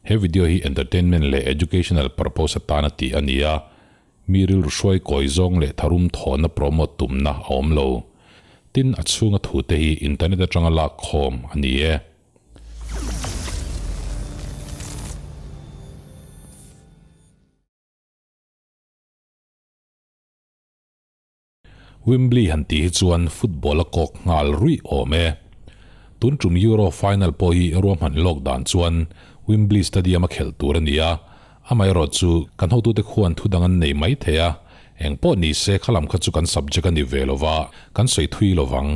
He video hi entertainment leh educational purpose atana tih a ni a, mi rilru hruai kawi zawng leh tharum thawhna promote tumna a awm lo. Tin, a chhunga thute hi internet atanga lak khawm a ni e. Wembley han tih hi chuan football a kawk nghal ruih awm e. Tun tum Euro final pawh hi ruahman lawk dan chuan Wembley Stadium a khelh tur a ni a, amaherawh chu kan hotute khuan thu dang an nei mai thei a, eng pawh ni se khalam kha chu kan subject a ni ve lo va, kan sawi thui lo vang.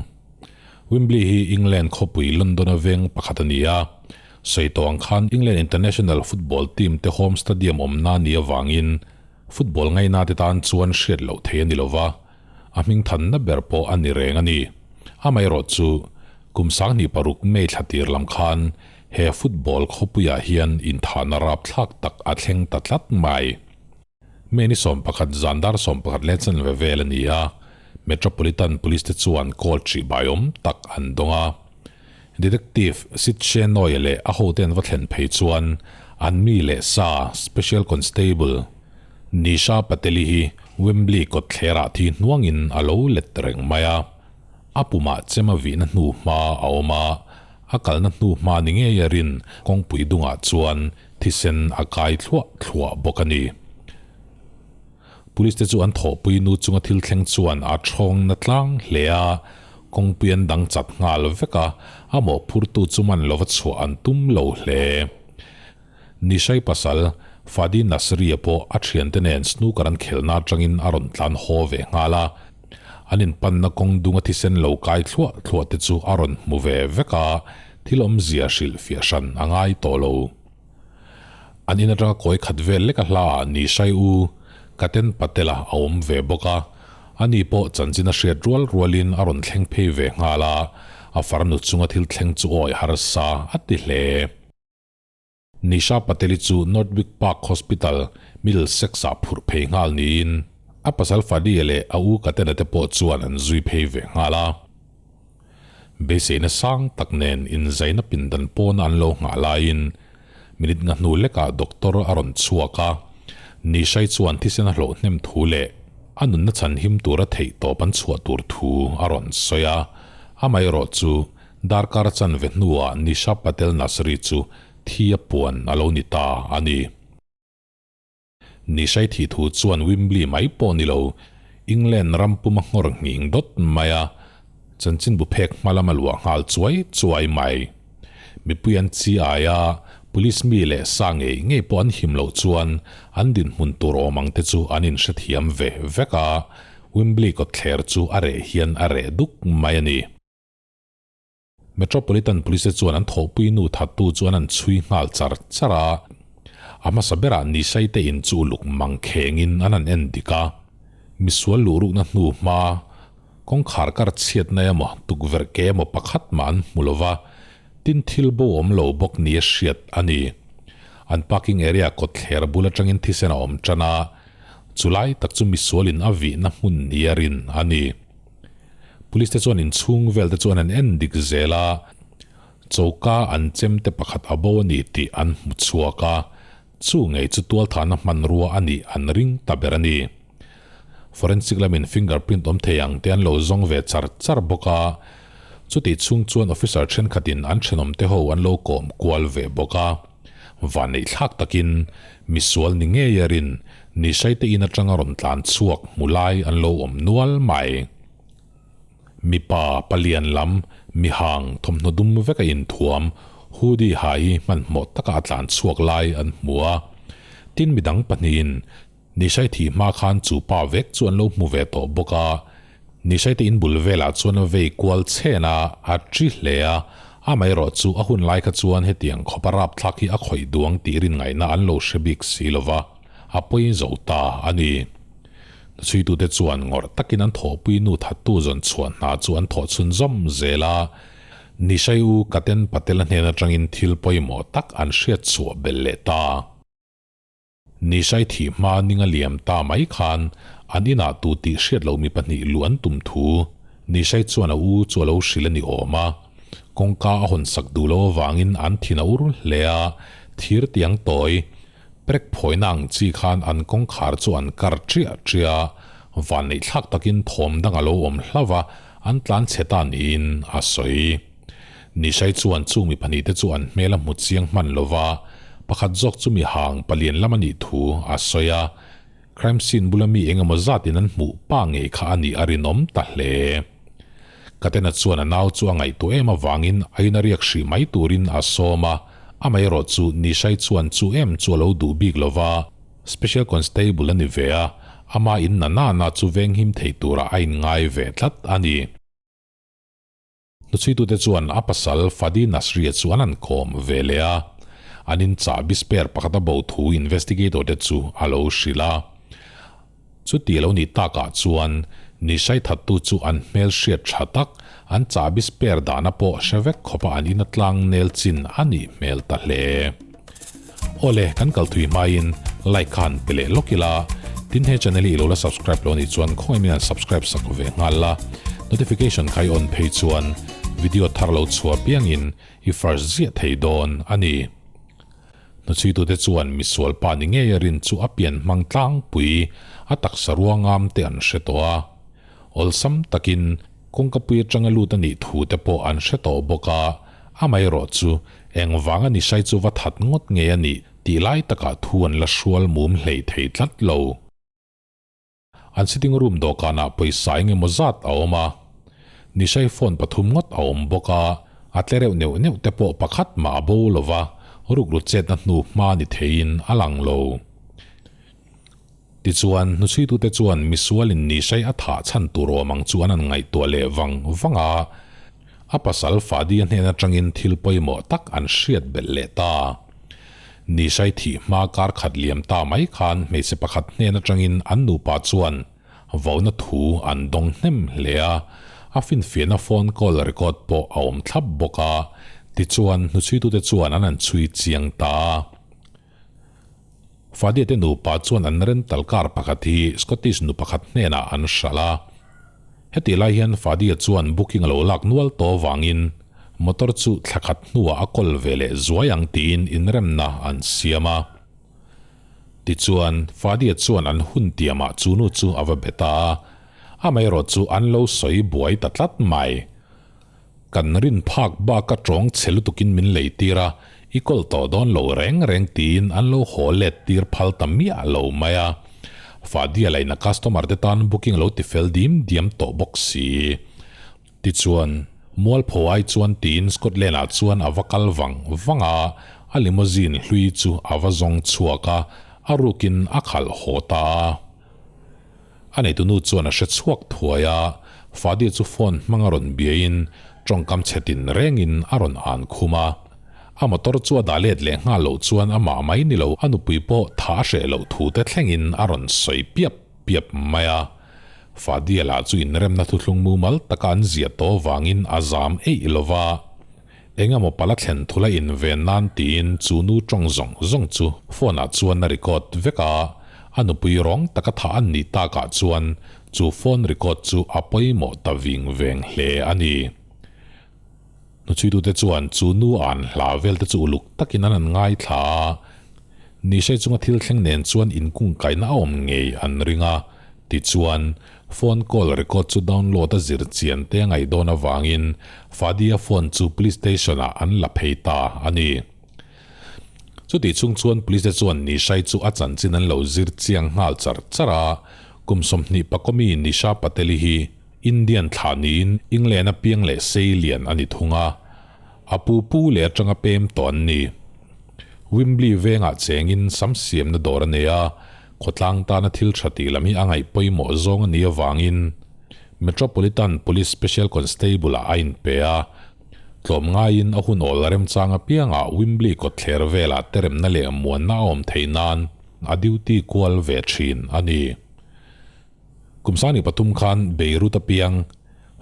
Wembley hi England khawpui London a veng pakhat a ni a, sawi tawh ang khan England international football team te home stadium awmna ni avangin Football ngaina te tan chuan hriat loh thei a ni lova, a hming thanna ber pawh a ni reng a ni. Amaherawh chu, kum 26 May thla tir lam khan he football khawpuiah hian inthahna rapthlak tak a thleng ta tlat mai. May ni 11 zan dar 11 leh chanve vel a ni a, Metropolitan Police te chuan call ṭih baiawm tak an dawng a. Detective Sid Shenoy leh a hote an va thlen phei chuan an mi leh sa Special Constable Nisha Pateli hi Wembley kawtthlerah thi hnuangin a lo let reng mai a. A pumah chem a vihna hnu hma a awm a, a kalna hnu hma ni ngei a rin kawngpui dungah chuan thisen a kai thluah thluah bawk a ni. Police te chu an thawhpui nu chunga thil thleng chuan a thawng na tlang hle a, kawngpui an dang chat nghal vek a, a mawhphurtu chu man lova chhuah an tum lo hle. Nishai pasal, Fadi Nasri-a pawh a thiante nen snooker an khelhna atangin a rawn tlan haw ve nghal a, an inpanna kawng dunga thisen lo kai thluah thluah te chu a rawn hmu ve vek a, thil awmzia hrilh fiah hran a ngai tawh lo. An in atanga kawi khat vel lek a hla ah ni Shai U, Katen Patel a a awm ve bawk a, ani pawh chanchin a hriat rual rualin a rawn thleng phei ve nghal a, a farnu chunga thil thleng chu awi harsa a ti hle. Nisha Patel-i chu Northwick Park Hospital, Middlesex ah phurh phei nghal niin a pasal Fadi-a leh a u Katen-a te pawh chuan an zui phei ve nghal a. Beiseina sang tak nen inzaina pindan pawna an lo nghah laiin minute nga hnu lekah doctor a rawn chhuak a, Nishai chuan thisen a hlawh hnem thu leh a nunna chhan him tura theih tawp an chhuah tur thu a rawn sawi a, amaherawh chu darkar chanve hnuah Nisha Patel Nasri chu thi a puan a lo ni ta a ni. Nishai thih thu chuan Wembley mai pawh ni lo, England ram puma nghawr nghing dawt mai a, chanchinbu phek hma lama luah nghal chuai chuai mai. Mipui an chi ai a, police mi leh sa ngei ngei pawh an him loh chuan an dinhmun tur awm ang te chu an inhrethiam ve vek a, Wembley kawtthler chu a reh hian a reh duk mai a ni. Metropolitan Police chuan an thawhpui nu thattu chu an an chhui nghal char char a, a hmasa berah Nisai te in chu uluk mang khengin an han en dik a, misual luh rukna hnu hma kawngkhar kar chhiatna emaw tukverh ke emaw pakhat mah an hmu lo va, tin thil bo awm lo bawk nia hriat a ni. An parking area kawtthler bul atangin thisen a awm tan a, chulai tak chu misualin a vihna hmun nia rin a ni. Police te chuan inchhung vel te chuan an en dik zel a, choka an chem te pakhat a bo a ni tih an hmu chhuak a, chu ngei chu tualthahna hmanrua a nih an ring ta ber a ni. Forensic lamin fingerprint awm thei ang te an lo zawng ve char char bawk a, chutih chhung chuan officer thenkhatin an thenawm te ho an lo kawm kual ve bawk a. Vanneih thlak takin misual ni ngei a rin Nishai te in atanga rawn tlan chhuak hmu lai an lo awm nual mai. Mipa palian lam mihang thawmhnaw dum vek a inthuam hoodie ha hi hmanhmawh taka a tlan chhuak lai an hmu a. Tin midang pahnihin Nishai thih hma khan chu pa vek chu an lo hmu ve tawh bawk a, Nishai te in bul velah chuan a vei kual chhen a, a ṭi hle a, amaherawh chu a hun lai kha chuan hetiang khawpa rapthlak hi a khawih duang tih rin ngaihna an lo hre bik si lo va, a pawi zo ta a ni. Chhuitute chuan ngawrh takin an thawhpui nu thattu zawn chhuah hna chu an thawh chhunzawm zel a, Nishai u Katen Patel-a hnen aṭangin thil pawimawh tak an hriat chhuah belh leh ta. Nishai thih hma ning a liam ta mai khan an inah tu tih hriat loh mi pahnih luh an tum thu Nishai chuan a u chu a lo hrilh a ni awm a. Kawngka a hawn sak duh loh avangin an thin a ur hle a, Thir tiang tawi, prek phawina ang chi khan an kawngkhar chu an kar ṭiah ṭiah a, vanneih thlak takin thawm dang a lo awm hlauh a, an tlan chhe ta niin a sawi. Nishai chuan chung mi pahnihte chu an hmel a hmu chiang hman lo va, pakhat zawk chu mi hang palian lam a nih thu a sawi a. Crime scene bula mi eng emaw zatin an hmuh pa ngei kha a nih a rinawm ta hle. Katena chuan a nau chu a ngaihtuah em avangin a in a riak hrih mai turin a sawm a, amaherawh chu Nishai chuan chu em chu a lo duh bik lo va, Special Constable a ni ve a, ama in na na na chu venghim thei turah a inngai ve tlat a ni. Hnuchhuitute chuan a pasal Fadi Nasri-a chu an han kawm ve leh a, an inchah bispare pakhat a bo thu investigator te chu a lo hrilh a. Chuti a lo nih takah chuan Nishai thattu chu an hmel hriat tha tak, an chahbi spare dahna pawh hre vek khawpa an in atlang nel chin a nih hmel ta hle. Awle, kan kal thui hmain like kha han pe leh lawk ila, tin he channel hi i lo la subscribe lo anih chuan khawngaih min han subscribe sak ve nghal la, notification kha i on phei chuan video thar lo chhuah piangin i first ziah thei dawn a ni. Hnuchhuitute chuan misual pa ni ngei a rin chu a pian hmang tlangpui a taksa ruangam te an hre tawh a. Awlsam takin kawngkapui atanga lut a nih thu te pawh an hre tawh bawk a, amaherawh chu engvanga Nishai chu va that ngawt nge a nih tih lai takah thu an la hrual mum hlei thei tlat lo. An sitting room dawhkanah pawisa eng emaw zat a awm a, Nishai phone pathum ngawt a awm bawk a, a tle reuh neuh neuh te pawh pakhat mah a bo lo va, rukru chetna hnu hma ni theiin a lang lo. Tichuan, hnuchhuitute chuan misualin Nishai a thah chhan tur awm ang chu an han ngaihtuah leh vang vang a, A pasal Fadi-a hnen atangin thil pawimawh tak an hriat belh leh ta. Nishai thih hma kar khat liam ta mai khan hmeichhe pakhat hnen atangin an nupa chuan vauna thu an dawng hnem hle a, a finfiahna phone call record pawh a awm thlap bawk a, tichuan hnuchhuitute chuan an han chhui chiang ta. Fadia te nupa chuan an rental car pakhat hi Scottish nu pakhat hnenah an hralh a. Hetih lai hian Fadia chuan booking a lo lak nual tawh avangin motor chu thla khat hnuah a kawl ve leh zuai ang tiin inremna an siam a. Tichuan, Fadia chuan an hun tiamah chu nu chu a va bet a, amaherawh chu an lo sawi buai ta tlat mai. Kan rin phak bak a tawng chhe lutukin min lei tir a, i kawl tawh dawn lo reng reng tiin an lo haw let tir phal ta miah lo mai a. Fadia laina customer te tan booking lo ti fel dim diam tawh bawk si. Tichuan, Mualpho ai chuan tiin Scotland ah chuan a va kal vang vang a, a limousine hlui chu a va zawng chhuak a, a rukin a khalh haw ta a. A neitunu chuan a hre chhuak thuai a, Fadia chu phone hmang a rawn biaiin tawngkam chhe tin rengin a rawn an khum a. A motor chu a dah let leh nghal loh chuan amah mai ni lo a nupui pawh tha a hreh loh thu te thlengin a rawn sawi piap piap mai a. Fadia lah chu inremna thuthlung mumal taka an ziah tawh vangin a zam eih lo va. Engemaw pala thlen thula inven nan tiin chu nu tawng zawng zawng chu phone ah chuan a record vek a, a nupui rawng taka thah an nih takah chuan chu phone record chu a pawimawh ta ving veng hle a ni. Hnuchhuitute chuan chu nu an hla vel te chu uluk takin an han ngaithla a, Nishai chunga thil thleng nen chuan inkungkaihna a awm ngei an ring a, tichuan Phone call record chu download a zir chian te a ngaih dawn avangin Fadia phone chu police station ah an la phei ta a ni. Chutih chhung chuan police te chuan Nishai chu a chanchin an lo zir chiang nghal char char a, kum 20 pakawmi Nisha Patel-i hi Indian thlah niin England a piang leh sei lian a ni thung a, a pu pu leh atanga pem tawh an ni. Wimbley vengah chengin sam siamna dawr a nei a, Khawtlang tana thil tha tih lam hi a ngaih pawimawh zawng a nih avangin Metropolitan Police Special Constable-ah a inpe a, tlawmngaiin a hun awl remchang apiangah Wimbley kawtthler velah teremna leh muanna a awm theih nan a duty kual ve thin a ni. Kum 23 khan Beirut apiang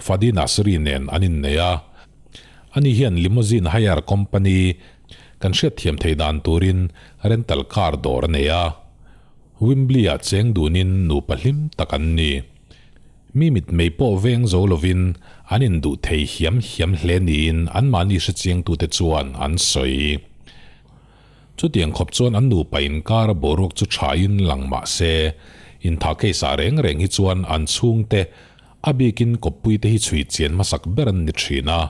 Fadi Nasri nen an innei a, ani hian limousine hire company Kan hriatthiam theih dan turin rental car dawr a nei a, Wimbley-ah cheng dunin nupa hlim tak an ni. Mi mitmei pawh veng zo lovin an induh thei hiam hiam hle niin anmahni hrechiangtute chuan an sawi. Chutiang khawp chuan an nupa inkar a boruak chu thain lang mah se, intha case ah reng reng hi chuan an chhungte, a bikin kawppuite hi chhui chian hmasak ber an ni thin a.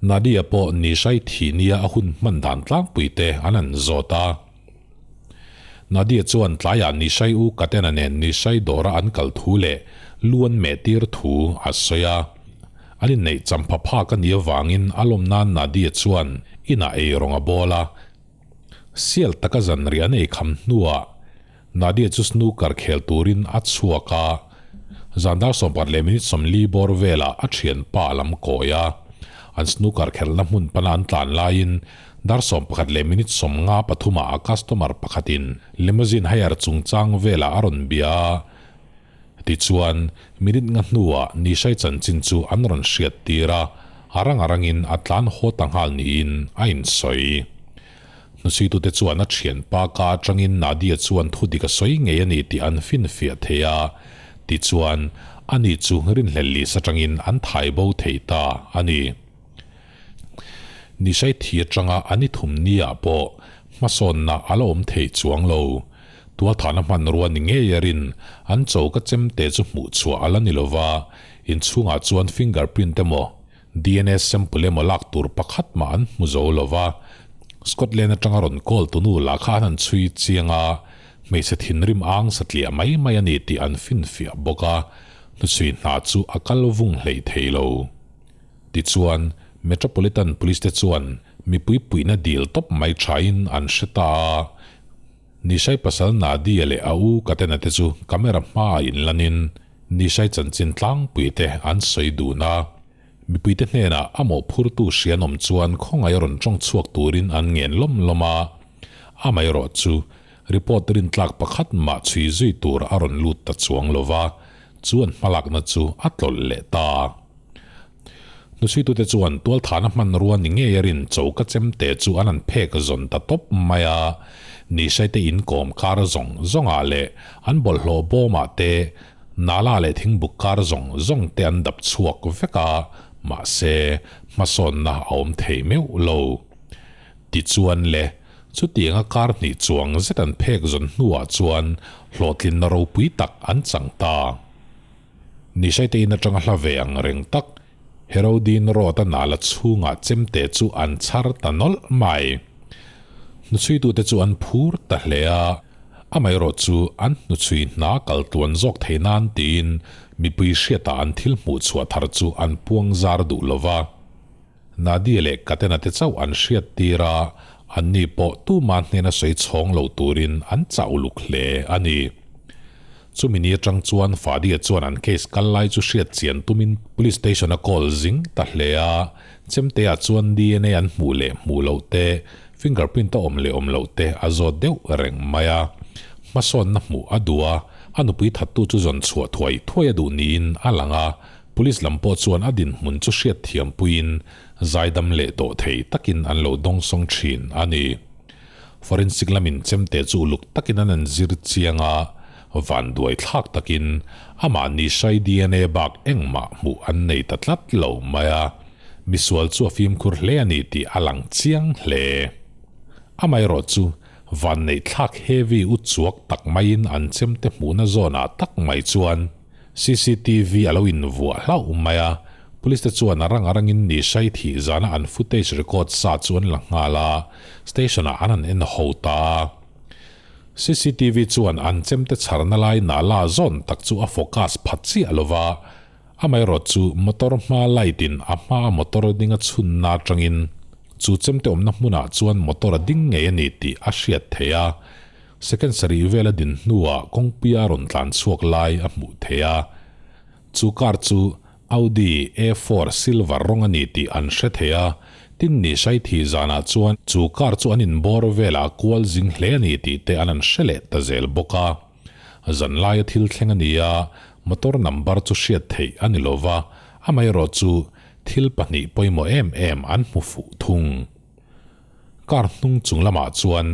Nadia pawh Nishai thih nia a hun hman dan tlangpuite an han zawt a. Nadia chuan tlaiah Nishai u Katena nen Nishai dawra an kal thu leh lu an meh tir thu a sawi a. An inneih champha phak a nih avangin a lawm nan Nadia chuan inah ei rawng a bawl a. Sial taka zanriah an ei kham hnuah Nadia chu snooker khel turin a chhuak a, zan dar sawmpakhat leh minute 40 bawr velah a thianpa a lam kawi a. An snooker khelhna hmun pana an tlan laiin dar 11 leh minute 53 ah a customer pakhatin limousine hire chungchang velah a rawn bia a. Tichuan, minute nga hnuah Nishai chanchin chu an rawn hriat tir a, a rang a rangin a tlan haw ta nghal niin a insawi. Hnuchhuitute chuan a thianpa ka atangin Nadia chuan thu dik a sawi ngei a ni tih an finfiah thei a, tichuan, ani chu rinhlelh list atangin an thai bo thei ta a ni. Nishai thi atanga a ni thum niah pawh hmasawnna a la awm thei chuang lo. Tualthahna hmanrua ni ngei a rin, an choka chemte chu hmuh chhuah a la ni lova, inchhungah chuan fingerprint emaw, DNA sample emaw lak tur pakhat mah an hmu zo lova. Scotland atanga rawn call tunu lah kha an han chhui chiang a, hmeichhe thinrim ang satliah mai mai a ni tih an finfiah bawk a, hnuchhui hna chu a kal vung hleih thei lo. Tichuan, Metropolitan Police te chuan mipui puihna dil tawp mai thain an hre ta a. Nishai pasal Nadia leh a u Katena te chu camera hmaah inlanin Nishai chanchin tlangpui te an sawi dun a. Mipuite hnenah a mawhphurtu hrianawm chuan khawngaih rawn tawng chhuak turin an ngen lawm lawm a. Amaherawh chu report rintlak pakhat mah chhui zui tur a rawn lut ta chuang lo va, chu an hmalakna chu a tlawlh leh ta. Hnuchhuitute chuan tualthahna hmanrua ni ngei a rin choka chemte chu an han phek zawn ta tawp mai a, Nishaite inkawm kar zawng zawngah leh an bawlhhlawh bawmah te, Nala leh thingbuk kar zawng zawng te an dap chhuak vek a, mahse, hmasawnna a awm thei meuh lo. Tichuan le, chutianga kar hnih chuang zet an phek zawn hnuah chuan hlawhtlinna ropui tak an chang ta. Nishaite in atanga hla ve ang reng tak, Herodin Road-a nala chhungah chemte chu an chhar ta nawlh mai. Hnuchhuitute chu an phur ta hle a, amaherawh chu an hnuchhui hna kal tluan zawk thei nan tiin mipui hriatah an thil hmuh chhuah thar chu an puang zar duh lo va. Nadia leh Katena te chauh an hriat tir a, anni pawh tuma hnena sawi chhawng lo turin an chah uluk hle a ni. Chumi ni atang chuan Fadia chuan an case kal lai chu hriat chian tumin Police Station a call zing ta hle a, Chemtea chuan DNA an hmuh leh hmuh loh te, fingerprint a awm leh awm loh te a zawt deuh reng mai a. Hmasawnna hmuh a duh a, a nupui thattu chu zawn chhuah thuai thuai a duh niin a lang a, Police lam pawh chuan a dinhmun chu hriatthiam puiin zaidam leh dawh thei takin an lo dawngsawng thin a ni. Forensic lamin chemte chu uluk takin an an zir chiang a, vanduai thlak takin amah Nishai DNA bak engmah hmuh an nei ta tlat lo mai a, misual chu a fimkhur hle a ni tih a lang chiang hle. Amaherawh chu vanneih thlak heavy u chuak tak maiin an chemte hmuhna zawnah tak mai chuan Cctv a lo invuah hlauh mai a, Police te chuan a rang a rangin Nishai thih zana an footage record sa chu an la nghal a, station ah an han en ho ta a. Cctv chuan an chemte chharna lai nala zawn tak chu a focus pha chiah lo va, amaherawh chu motor hma light in a hma a motor ding a chhunna atangin chu chemte awmna hmunah chuan motor a ding ngei a ni tih a hriat theih a. Second sarih vel a din hnuah kawngpuia rawn tlan chhuak lai a hmuh theih a, chu car chu Audi A4 silver rawng a ni tih an hre thei a, tin ni Shaithi zanah chuan chu car chu an inbawr velah a kual zing hle a ni tih te an an hre leh ta zel bawk a. Zanlaia thil thleng a ni a, motor number chu hriat theih a ni lova, amaherawh chu thil pahnih pawimawh em em an hmu fuh thung. Car hnung chung lamah chuan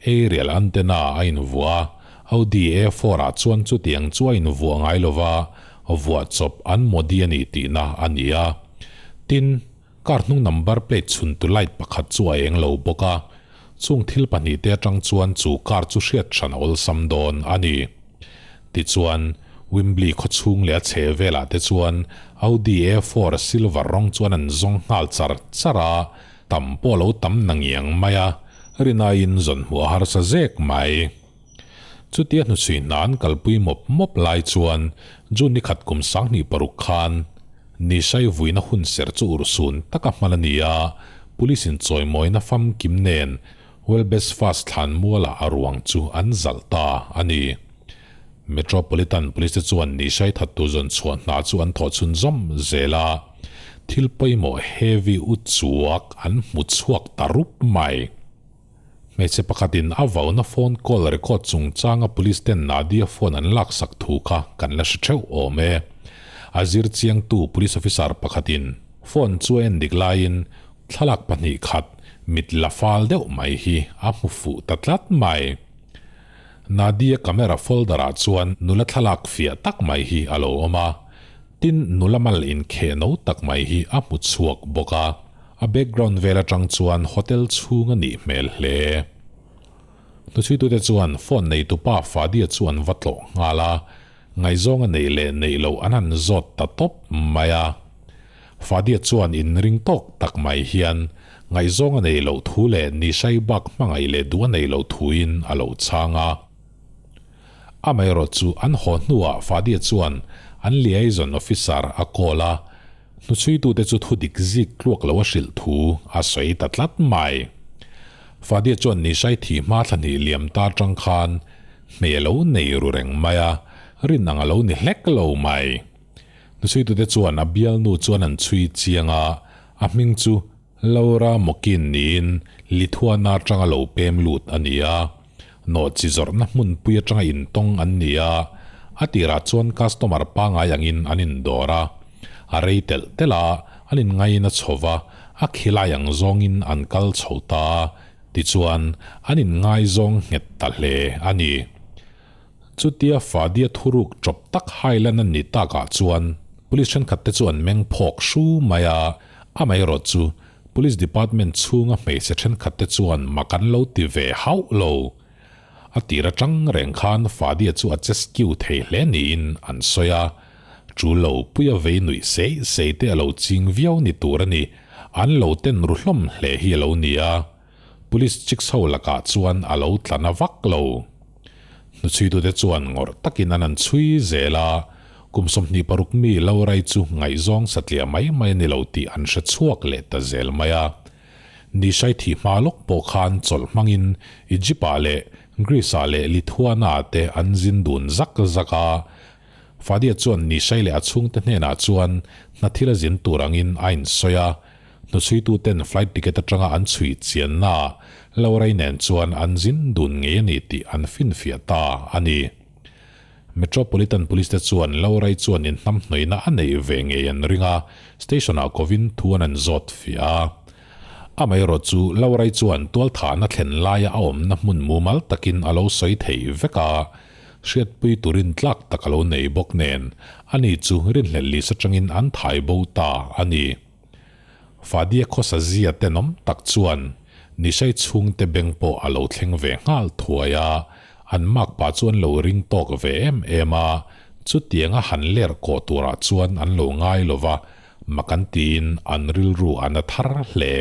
aerial antenna a invuah a, Audi A4 ah chuan chutiang chu a invuah ngai lova, vuah chawp an modi a ni tihna a ni a. Tin, car hnung number plate chhuntu light pakhat chu a eng lo bawk a. Chung thil pahnihte atang chuan chu car chu hriat hran a awlsam dawn a ni. Tichuan, Wembley khawchhung leh a chheh velah te chuan Audi A4 silver rawng chuan an zawng nghal char char a, tam pawh a lo tam na ngiang mai a, rinaiin zawn hmuh a harsa zek mai. Chutia hnuchhui hna an kalpui mawp mawp lai chuan June ni khat kum 26 khan Nishai vuina hun ser chu urhsun taka hman a ni a, Police in chawimawina famkim nen Welbesfast thlan mualah a ruang chu an zalh ta a ni. Metropolitan Police te chuan Nishai thattu zawn chhuah hna chu an thawh chhunzawm zel a, thil pawimawh heavy u chuak an hmu chhuak ta rup mai. Hmeichhe pakhatin a vauna phone call record chungchanga police ten Nadia phone an laksak thu kha kan la hre theuh awm e. A zir chiangtu police officer pakhatin phone chu a en dik laiin thlalak pahnih khat mit la fal deuh mai hi a hmu fuh ta tlat mai. Nadia camera folder ah chuan nula thlalak fiah tak mai hi a lo awm a, tin nula mal inkheh no tak mai hi a hmu chhuak bawk a. A background vel atang chuan hotel chhung a nih hmel hle. Hnuchhuitute chuan phone neitupa Fadia chu an va tlawh nghal a, ngaihzawng a neih leh neih loh an han zawt ta tawp mai a. Fadia chuan inring tawk tak mai hian ngaihzawng a neih loh thu leh Nishai bak hmangaih leh duh a neih loh thuin a lo chhang a. Amaherawhchu an haw hnuah Fadia chuan an liaison officer a call a, Hnuchhuitute chu thu dik zik tluak lo a hrilh thu a sawi ta tlat mai. Fadia chuan Nishai thih hma thla hnih liam ta atang khan hmei a lo nei ru reng mai a, rin ang a lo ni hlek lo mai. Hnuchhuitute chuan a bialnu chuan an chhui chiang a, a hming chu Laura Mokin niin Lithuana atanga lo pem lut a ni a. Nawhchi zawrhna hmunpui atanga intawng an ni a, a tirah chuan customer pangai angin an indawr a. A rei telh telh a, an inngaiin a chho va, a khilai ang zawngin an kal chho ta a, tichuan an inngaizawng nghet ta hle a ni. Chutia Fadia thuruk chawp tak hailan an ni takah chuan police thenkhat te chu an meng phawk hru mai a, amaherawh chu Police department chhunga hmeichhe thenkhat te chuan mak an lo ti ve hauh lo. A tir atang reng khan Fadia chu a che skiu thei hle niin an sawi a. Chu lo puia vei nuih sei sei te a lo ching viau ni tur a ni, an lo ten ru hlawm hle hi a lo ni a. Police chicks ho lakah chuan a lo tla na vak lo. Hnuchhuitute chuan ngawrh takin an an chhui zel a, kum 26 mi Laurai chu ngaihzawng satliah mai mai a ni lo tih an hre chhuak leh ta zel mai a. Nishai thih hma lawk pawh khan chawlh hmangin Egypt-ah leh Greece-ah leh Lithuania-ah te an zin dun zak zak a. Fadia chuan Nishai leh a chhungte hnenah chuan hna thil a zin tur angin a insawi a. Hnuchhuituten flight ticket atanga an chhui chianna Laurai nen chuan an zin dun ngei a ni tih an finfiah ta a ni. Metropolitan Police te chuan Laurai chuan inhnamhnawihna a neih ve ngei an ring a, station-ah kovin thu an an zawt fiah a. Amaherawh chu Laurai chuan tualthahna thlen laia a awmna hmun mumal takin a lo sawi thei vek a, hriatpui turin tlak tak a lo nei bawk nen, ani chu rinhlelh list atangin an thai bo ta a ni. Fadia khawsa zia tenawm tak chuan Nishai chhungte beng pawh a lo thleng ve nghal thuai a, an makpa chu an lo ring tawk ve em em a, chutianga han ler kawh turah chuan an lo ngai lo va, mak an tiin an rilru a na thar hle.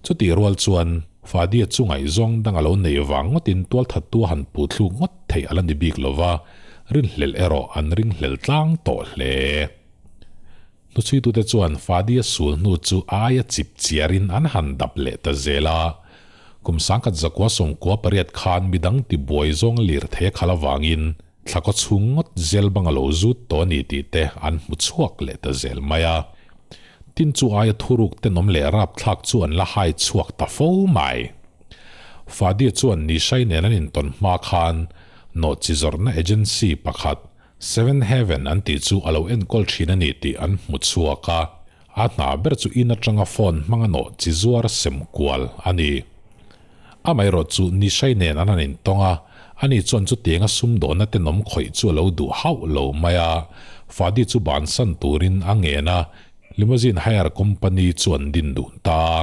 Chutih rual chuan Fadia chu ngaihzawng dang a lo neih vang ngawtin tualthattu a han puhthluk ngawt theih a la ni bik lo va, rinhlelh erawh an ringhlel tlang tawh hle. Hnuchhuitute chuan Fadia sul hnu chu aia chip chiarin an han dap leh ta zel a. Kum 1998 khan midang tibuai zawng lirthei a khalh avangin thlakaw chhung ngawt zel bang a lo zut tawh a ni tih te an hmu chhuak leh ta zel mai a. Tin chu aia thuruk tenawm leh rapthlak chu an la hai chhuak ta fo mai. Fadia chuan Nishai nen an intawn hma khan nawhchi zawrhna agency pakhat Seven Heaven an tih chu a lo enkawl thin a ni tih an hmu chhuak a, a hna ber chu in atanga phone hmanga nawh chi zuar sem kual a ni. Amaherawh chu Nishai nen an han intawng a, ani chuan chutianga sumdawnna tenawm khawih chu a lo duh hauh lo mai a, Fadi chu bansan turin a ngen a, limousine hire company chu an din dun ta a.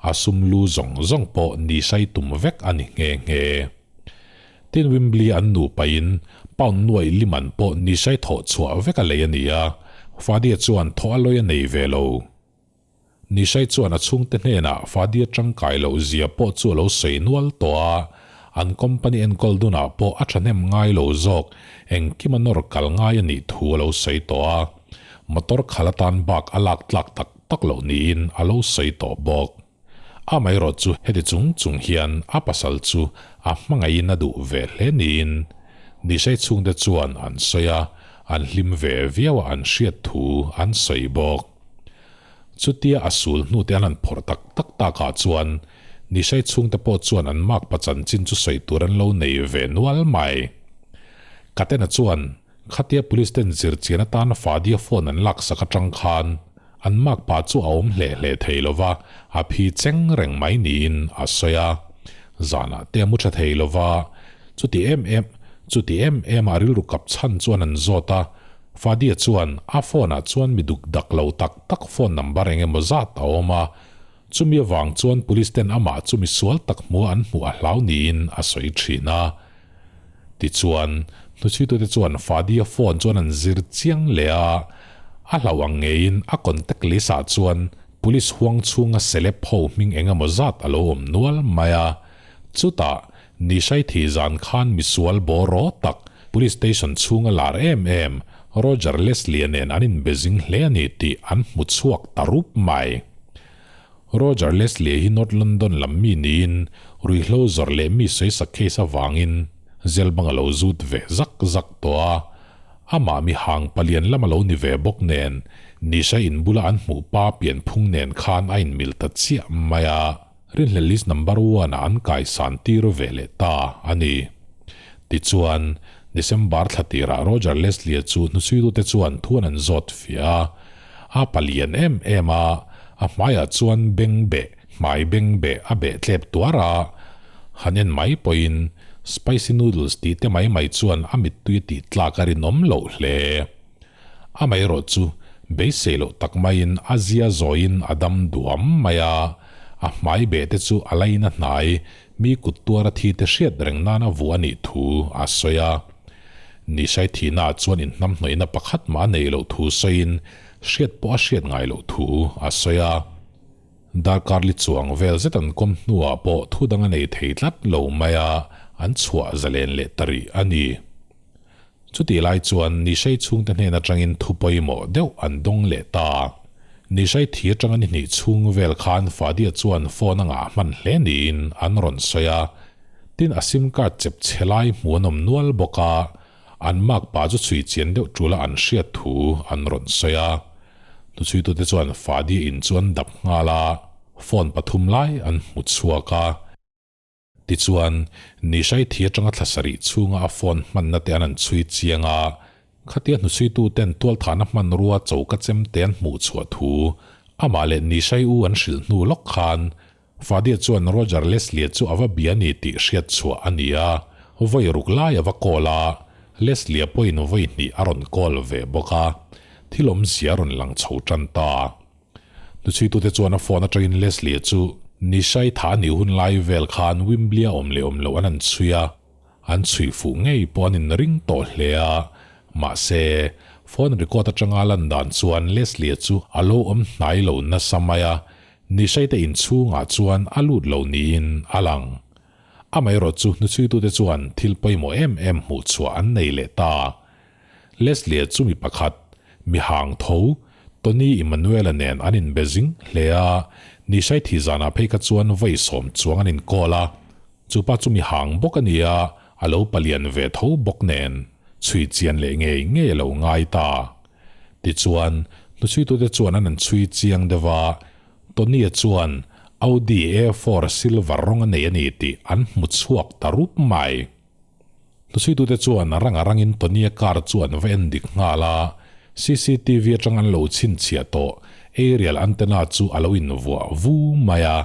A sum lu zawng zawng pawh Nisai tum vek a ni nghe nghe. Tin Wimbley an nupain pound nuaih liman pawh Nisai thawh chhuah vek a lei a ni a, Fadia chuan thawh a lawi a nei ve lo. Nishai chuan a chhungte hnenah Fadia tangkai loh zia pawh chu a lo sawi nual tawh a, an company enkawl dunah pawh a thahnem ngai lo zawk, engkim a nawr kal ngai a nih thu a lo sawi tawh a, motor khal atan bak a lak tlak tak tak loh niin a lo sawi tawh bawk. Amaherawh chu heti chung chung hian a pasal chu a hmangaihin a duh ve hle niin Nishai chhungte chuan an sawi a, an hlim ve viau a an hriat thu an sawi bawk. Chutia a sul hnute an han phawrh tak tak takah chuan Nishai chhungte pawh chuan an makpa chanchin chu sawi tur an lo nei ve nual mai. Katena chuan khatia police ten zirchian atan Fadia phone an laksak atang khan an makpa chu a awm hleh hleh thei lova a phi cheng reng mai niin a sawi a. Zanah te a mu tha thei lova chuti em em chuti em em a rilru kap chhan chuan an zawt a. Fadia chuan a phone ah chuan mi duk dak lo tak tak phone number eng emaw zat a awm a, chumi avang chuan police ten amah chu mi sual tak hmua an hmuh a hlau niin a sawi thin a. Tichuan, hnuchhuitute chuan Fadia phone chuan an zir chiang leh a, a hlauh ang ngeiin a contact list ah chuan police huang chhunga celeb ho hming eng emaw zat a lo awm nual mai a, chutah Nishai thi zan khan misual bawraw tak Police Station chhunga lar em em Roger Leslie-a nen an inbe zing hle a ni tih an hmu chhuak ta rup mai. Roger Leslie hi North London lam mi niin ruihhlo zawrh leh mi sawisak case avangin jail bang a lo zut ve zak zak tawh a, amah mi hang palian lam a lo ni ve bawk nen Nishai inbula an hmuh pa pianphung nen khan a inmil ta chiah mai a. Rinhlelh list number one ah an kaisan tir ve leh ta a ni. Tichuan, December thla tirah Roger Leslie-a chu hnuchhuitute chuan thuan an zawt fiah a. A palian em em a, a hmaiah chuan beng beh, hmai beng beh a beh tlep tuar a. Han en mai pawhin spicy noodles tih te mai mai chuan a mittui a tih tlak a rinawm loh hle. Amaherawh chu beisei loh tak maiin a zia zawiin a dam duam mai a, a hmai beh te chu a lain a hnai, mi kut tuara thi te hriat reng nana vuah a nih thu a sawi a. Nishai thihnaah chuan inhnamhnawihna pakhat mah a nei loh thu sawiin hriat pawh a hriat ngai loh thu a sawi a. Darkar li chuang vel zet an kawm hnuah pawh thu dang a nei thei tlat lo mai a, an chhuah zalen leh ta rih a ni. Chutih lai chuan Nishai chhungte hnen atangin thu pawimawh deuh an dawng leh ta. Nishai thi atanga ni hnih chhung vel khan Fadia chuan phone a ngah hman hle niin an rawn sawi a. Tin a sim card chep chhe lai hmu an awm nual bawk a, an makpa chu chhui chian deuh tula an hriat thu an rawn sawi a. Hnuchhuitute chuan Fadia in chu an dap nghal a, phone pathum lai an hmu chhuak a. Tichuan, Nishai thi atanga thla sarih chhunga a phone hmanna te an han chhui chiang a, khatia hnuchhuituten tualthahna hmanrua choka chem te an hmuh chhuah thu amah leh Nishai u an hrilh hnu lawk khan Fadia chuan Roger Leslie chu a va bia ni tih hriat chhuah a ni a, vawi ruk lai a va call a, Leslie pawhin vawi hnih a rawn call ve bawk a, thil awmzia a rawn lang chho tan ta. Hnuchhuitute chuan a phone atangin Leslie chu Nishai tha a nih hun lai vel khan Wimbley a awm leh awm loh an han chhui a, an chhui fuh ngei pawh an inring tawh hle a, mahse, phone record atanga lan dan chuan Leslie chu a lo awm hnai lo nasa mai a, Nishai te inchhungah chuan a lut lo niin a lang. Amaherawh chu hnuchhuitute chuan thil pawimawh em em hmuh chhuah an nei leh ta. Leslie chu mi pakhat, mi hang tho, Tony Emmanuel-a nen an inbe zing hle a, Nishai thi zanah phei kha chuan vawi sawm chuang an inkawl a. Chupa chu mi hang bawk a ni a, a lo palian ve tho bawk nen, chhui chian leh ngei ngei a lo ngai ta. Tichuan, hnuchhuitute chuan an han chhui chiang deuh a, Tony-a chuan Audi A4 silver rawng a nei a ni tih an hmu chhuak ta rup mai. Hnuchhuitute chuan rang a rangin Tony-a car chu an va en dik nghal a, cctv atang an lo chhinchhiah tawh aerial antenna chu a lo invuah vu mai a,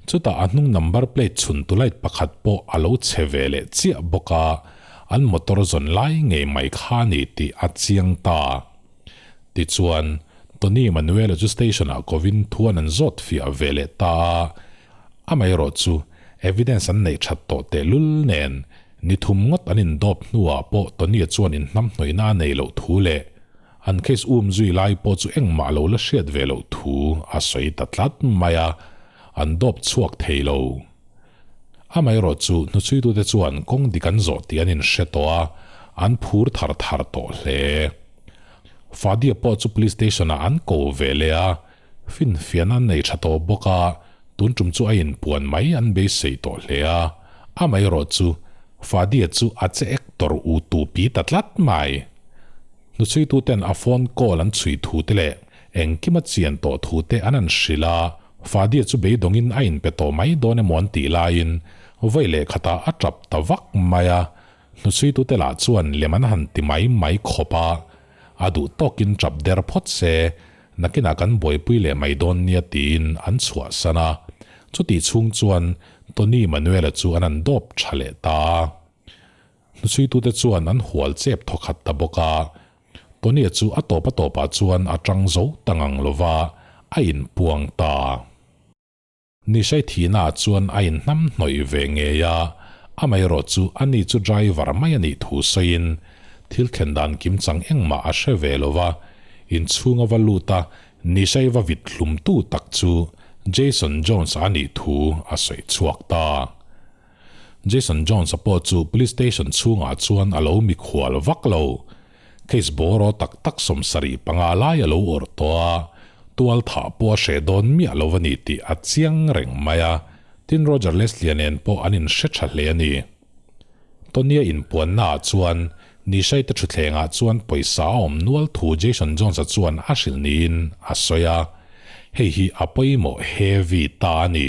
chutah a hnung number plate chhuntu light pakhat pawh a lo chhe ve leh chiah bawk a, an motor zawn lai ngei mai kha a ni tih a chiang ta. Tichuan, Tony Manuel-a chu station-ah kovin thuan an zawt fiah ve leh ta a. Amaherawhchu, evidence an neih that tawh tehlul nen, ni thum ngawt an indawp hnuah pawh Tony-a chuan inhnamhnawihna a nei loh thu leh an case um zui lai pawh chu engmah lo la hriat ve loh thu a sawi ta tlat mai a, an dawp chhuak thei lo. Amaherawhchu, hnuchhuitute chuan kawng dik an zawh tih an inhre tawh a, an phur thar thar tawh hle. Fadia pawh chu police station-ah an ko ve leh a, Finfiahna an nei tha tawh bawk a, tun tum chu a inpuan mai an beisei tawh hle a, amaherawh chu Fadia chu a che ek tawr u tu pi ta tlat mai. Hnuchhuituten a phone call an chhui thu te leh engkim a chian tawh thu te an an hrilh a, Fadia chu beidawngin a inpe tawh mai dawn emaw an tih laiin vawi leh khatah a tap ta vak mai a, hnuchhuitute lah chuan lem an han ti mai mai khawp a, A duh tawkin tap der phawt se, nakinah kan buaipui leh mai dawn nia tiin an chhuahsan a. Chutih chhung chuan Tony Manuela chu an an dawp tha leh ta a. Hnuchhuitute chuan an hual chep thawkhat ta bawk a. Tony-a chu a tawp a tawpah chuan a tang zo ta ngang lova, a inpuang ta. Nishai thihnaah chuan a inhnam hnawih ve ngei a, amaherawh chu ani chu driver mai a nih thu sawiin thil thlen dan kimchang engmah a hre ve lo va, inchhung a va lut a, Nishai va vit hlumtu tak chu Jason Jones a nih thu a sawi chhuak ta. Jason Jones-a pawh chu police station chhungah chuan a lo mikhual vak lo. Case bawraw tak tak 75 lai a lo awrh tawh a, tual thah pawh a hreh dawn miah lo a ni tih a chiang reng mai a, tin Roger Leslie-a nen pawh an inhre tha hle a ni. Tony-a inpuannaah chuan Nishai-te thutthlengah chuan pawisa a awm nual thu Jason Jones-a chuan a hrilh niin a sawi a, hei hi a pawimawh heavy ta a ni.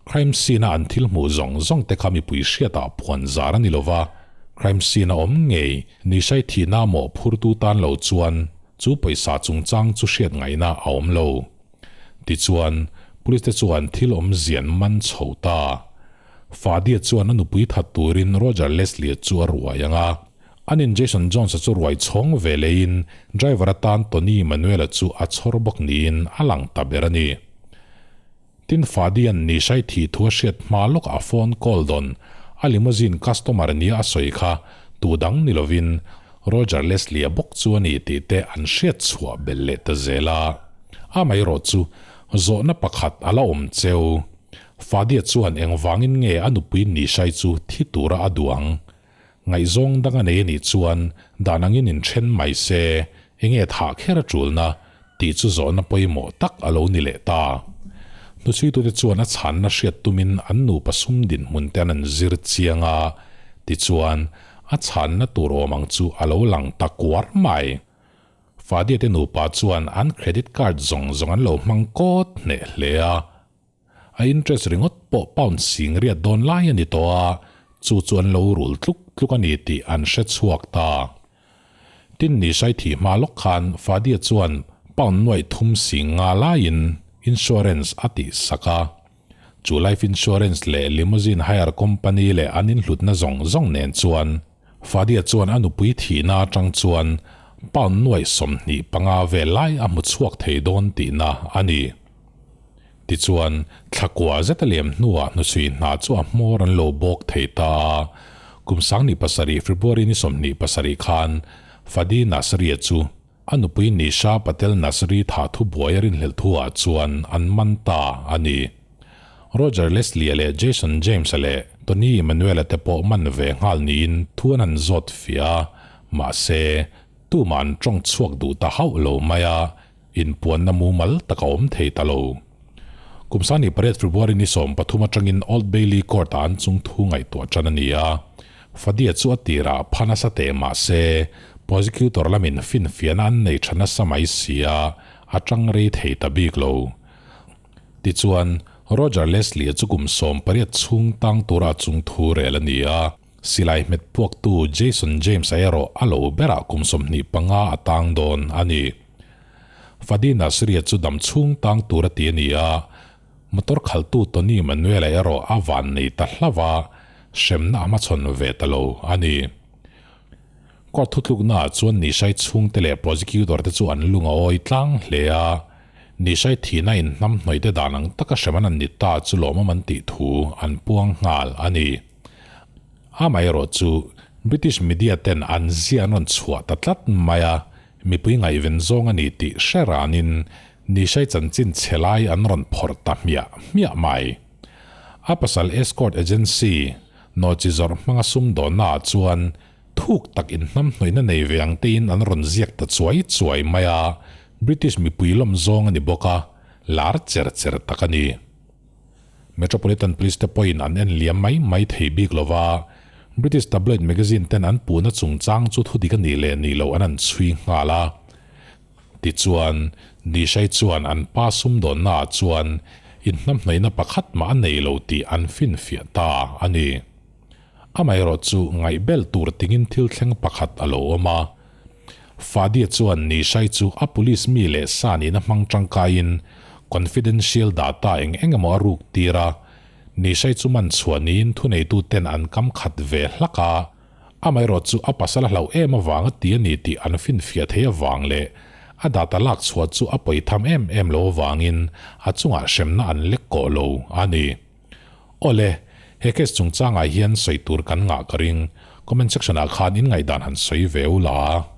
Crime scene-a an thil hmuh zawng zawng te kha mipui hriatah phuan zar a ni lova, crime scene-a awm ngei Nishai thihna mawhphurtu tan lo chuan chu pawisa chungchang chu hriat ngaihna a awm lo. Tichuan, police te chuan thil awmzian man chho ta. Fadia chuan a nupui that turin Roger Leslie chu a ruai ang a, anin Jason Jones-a chu ruai chhawng ve leiin driver atan Tony Manuel-a chu a chhawr bawk niin a lang ta ber a ni. Tin Fadian Nishai thih thu a hriat hma lawk a phone call dawn a limousine customer nia a sawi kha tu dang ni lovin Roger Leslie-a bawk chu a ni tih te an hriat chhuah belh leh ta zel a. Amaherawh chu zawhna pakhat a la awm cheu. Fadia chuan engvangin nge a nupui Nishai chu thi tura a duh ang? Ngaihzawng dang a nei a nih chuan dan angin inthen mai se, enge thah kher a tulna tih chu zawhna pawimawh tak a lo ni leh ta. Hnuchhuitute chuan a chhanna hriat tumin an nupa sum dinhmun te an an zir chiang a, tichuan a chhanna tur awm ang chu a lo lang ta kuar mai. Fadia te nupa chuan an credit card zawng zawng an lo hmang kawt hneh hle a. A interest ringawt pawh pound sing riat dawn lai a ni tawh a, chu chu an lo rul tluk tluk a ni tih an hre chhuak ta. Tin Nishai thih hma lawk khan Fadia chuan pound nuaih thum sing nga laiin insurance a tih sak a. Chu life insurance leh limousine hire company leh an inhlutna zawng zawng nen chuan Fadia chuan a nupui thihna atang chuan pound nuaih 25 vel lai a hmu chhuak thei dawn tihna a ni. Tichuan, thla kua zet a liam hnuah hnusui hna chu a hmawr an lo bawk thei ta a. Kum 27 February ni 27 khan Fadi Nasri-a chu a nupui Nisha Patel Nasri thah thu buai a rinhlelh thuah chuan an man ta a ni. Roger Leslie-a leh Jason James-a leh Tony Emmanuel-a te pawh man ve nghal niin thu an han zawt fiah a, mahse, tumah an tawng chhuak duh ta hauh lo mai a. Inpuanna mumal tak a awm thei ta lo. Kum 18 February ni 13 atangin Old Bailey Court-ah an chung thu ngaihtuah tan a ni a. Fadia chu a tirah pha nasa teh mah se, prosecutor lamin finfiahna an nei tha nasa mai si a, a tang rei thei ta bik lo. Tichuan, Roger Leslie-a chu kum 18 chhung tang tura a chung thu rel a ni a. Silai hmet puaktu Jason James-a erawh a lo berah kum 25 a tang dawn a ni. Fadi Nasri-a chu dam chhung tang tur a ti a ni a, motor khaltu Tony Manuel-a erawh a van nei ta hlauh a, hremna a hmachhawn ve ta lo a ni. Court thutluknaah chuan Nishai chhungte leh prosecutor te chu an lung a awi tlang hle a. Nishai thihna in hnam hnawihte dan ang taka hrem an an ni ta chu lawmawm an tih thu an puang nghal a ni. Amaherawh chu British media ten an zia an rawn chhuah ta tlat mai a, mipui ngaihven zawng a ni tih hre ranin Nishai chanchin chhe lai an rawn phawrh ta hmiah hmiah mai. A pasal escort agency nawhchi zawrh hmanga sumdawnna ah chuan Thuk tak inhnamhnawihna nei ve ang tein an rawn ziak ta chuai chuai mai a, British mipui lawm zawng a ni bawk a, lar cher cher tak a ni. Metropolitan Police te pawhin an en liam mai mai thei bik lo va, British tabloid magazine ten an puhna chungchang chu thudik a nih leh nih loh an han chhui nghal a. Tichuan, Nishai chuan an pa sumdawnna ah chuan inhnamhnawihna pakhat mah a nei lo tih an finfiah ta a ni. Amaherawh chu ngaihbel tur tingin thil thleng pakhat a lo awm a. Fadia chuan Nishai chu a police mi leh sa nihna hmang tangkaiin confidential data eng eng emaw a ruk tir a. Nishai chu man chhuah niin thuneitu ten an kam khat ve hlak a. Amaherawh chu a pasal a hlauh em avanga ti a ni tih an finfiah thei avang leh a data lak chhuah chu a pawitham em em lo avangin a chungah hremna an lek kawh lo a ni. Awle, he case chungchangah hian sawi tur kan ngah ka ring. Comment section ah khan in ngaihdan han sawi ve u la.